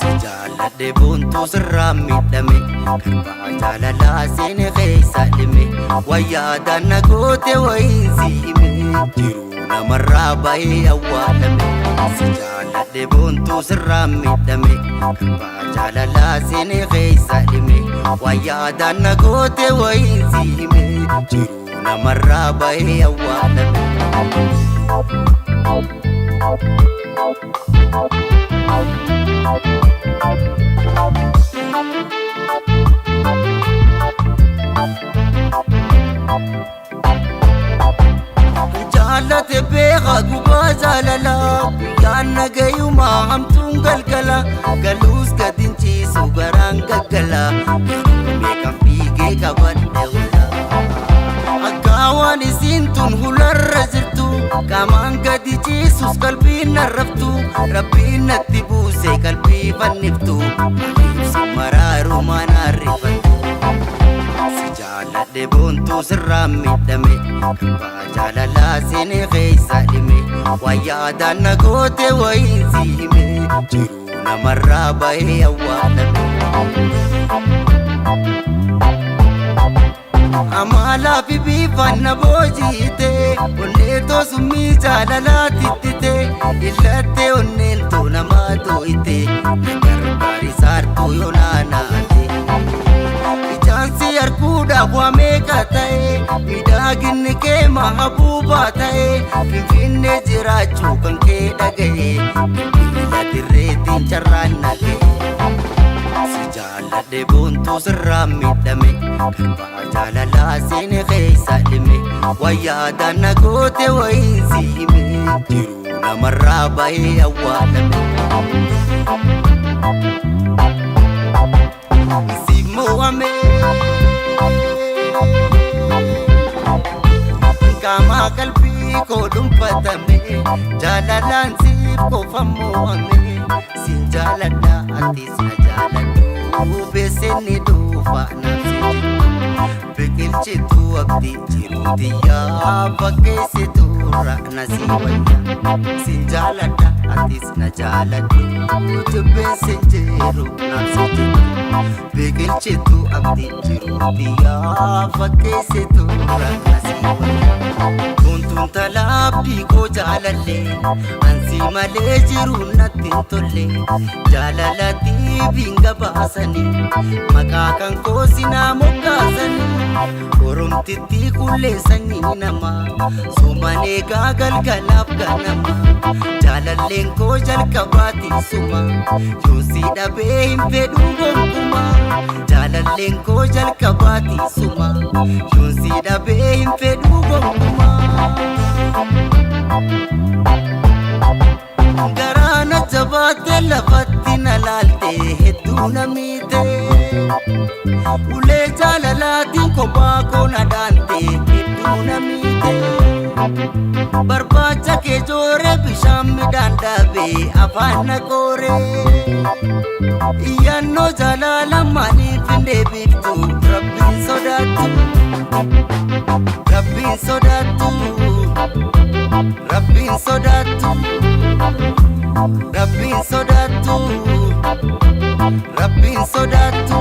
Si jaalladhe boontuu sirraa miidhame, garbaa jaalalaa seene keessa dhime, wayyaadhaan na goote wayiin si hime, jiruu namarraa bahee awwaalame. Si jaalladhe boontuu sirraa miidhame, garbaa jaalalaa seene keessa dhime, wayyaadhaan na goote wayiin si hime, jiruu namarraa bahee awwaalame. Jaalate beeka gubaa jaalalaa, guyyaan nagayumaa hamtuun galgala, galuus gad hin ciisu garaan gaggala, yeroo meeqan fiigee qabadhe hula. Akka waan isiin tun hularra jirtu, qaamaan gadi ciisus qalbiin narraftu, rabbiin natti buuse qalbii fanniftu, maaliif si maraaru maanaarrifattu. Si jaalladhe boontuu sirraa miidhame, garbaa jaalalaa seene keessa dhime, wayyaadhaan na goote wayiin si hime, jiruu namarraa bahee awwaalame. Amaalaa fi bifaan na boojiite, onnee tosummii jaalalaa tittite, illattee onneen too namaa too'ite, na gargaari saartuu yoo naanaate. Ijaan si arguudhaaf waa meeqa ta'e, miidhaginni kee mahabuubaa ta'e, Finfinnee jiraachuu kan kee dhaga'e, bilbila dirreetiin carraan na ga'e. Si jaalladhe boontuu sirraa miidhame, garbaa jaalalaa seene keessa dhime, wayyaadhaan na goote wayiin si hime, jiruu namarraa bahee awwaalame. Si mo'ame qaamaa qalbii koo dhuunfatame, jaalalaan siif qofa mo'ame, sin jaaladha atis na jaaladhu, beesenni dhufa naaf si jiru, biqilchituu abdii jiruu tiyyaa, fakkeessituu ra'na si wayya, sin jaaladha atis na jaaladhu, jibbeensi jiru naaf si jiru, biqilchituu abdii jiruu tiyyaa, fakkeessituu ra'na si wayya. Boontuun talaa abdii koo jaalalle, ansi malee jiru natti hin tolle, jaalalatti biinga baasanii, maqaa kan koo sinaa moggaasanii, oromtitti kullee sanyii namaa, sooman eegaa galgalaaf ganama, jaalalleen koo jalqabaati suma, yoon si dhabee hin fedhuu gonkumaa, jaalalleen koo jalqabaati suma, yoon si dhabee hin fedhuu gonkumaa. Garaana jabaate lafatti na laalte, hedduu na miite. Ulee jaalalaatiin kophaa koo na dhaante, hedduu na miite. Barbaacha kee jooree bishaan midhaan dhaabe, afaan na qoore. Iyyannoo jaalala maaliif hin deebiftu? Rabbiin sodaattu. Rabbiin sodaattu. Rabbiin sodaattu. Rabbiin sodaattu. Rabbiin sodaattu.